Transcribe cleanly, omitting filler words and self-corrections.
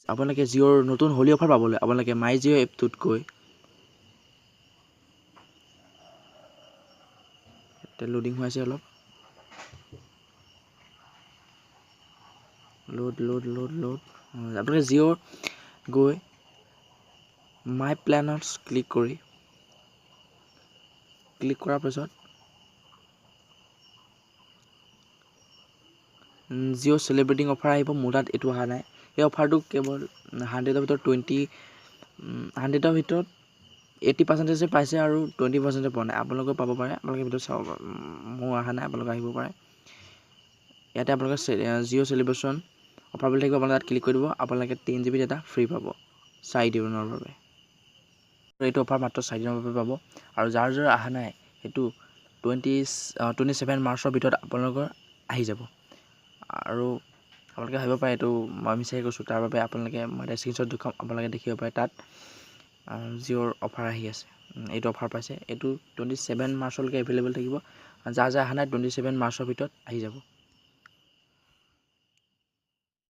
আপোনালোকে জিঅ'ৰ নতুন হোলী অফাৰ পাবলৈ আপোনালোকে মাই জিঅ' এপটোত গৈ, লোডিং হৈ আছে অলপ, লোড লোড লোড লোড। আপোনালোকে জিঅ'ৰ গৈ মাই প্লেনত ক্লিক কৰি, ক্লিক কৰাৰ পিছত জিঅ' চেলিব্ৰেটিং অফাৰ আহিব। মোৰ তাত এইটো অহা নাই। এই অফাৰটো কেৱল 100ৰ ভিতৰত 20, 100ৰ ভিতৰত 80 পাৰ্চেণ্টেজে পাইছে আৰু 20 পাৰ্চেণ্টে পোৱা নাই। আপোনালোকেও পাব পাৰে, আপোনালোকে ভিতৰত চাব পাৰে। মোৰ অহা নাই, আপোনালোকে আহিব পাৰে। ইয়াতে আপোনালোকে জিঅ' চেলিব্ৰেশ্যন অফাৰ বুলি থাকিব, আপোনালোকে তাত ক্লিক কৰি দিব। আপোনালোকে 10 জি বি ডাটা ফ্ৰী পাব 4 দিনৰ বাবে। এইটো অফাৰ মাত্ৰ 4 দিনৰ বাবে পাব আৰু যাৰ যাৰ অহা নাই, সেইটো 27 মাৰ্চৰ ভিতৰত আপোনালোকৰ আহি যাব। আৰু আপোনালোকে ভাবিব পাৰে এইটো মই মিছাই কৈছোঁ। তাৰ বাবে আপোনালোকে মই এটা স্ক্ৰীনশ্বট দেখুৱাম, আপোনালোকে দেখিব পাৰে তাত জিঅ'ৰ অফাৰ আহি আছে। এইটো অফাৰ পাইছে, এইটো 27 মাৰ্চলৈকে এভেইলেবল থাকিব। যাৰ যাৰ অহা নাই, 27 মাৰ্চৰ ভিতৰত আহি যাব।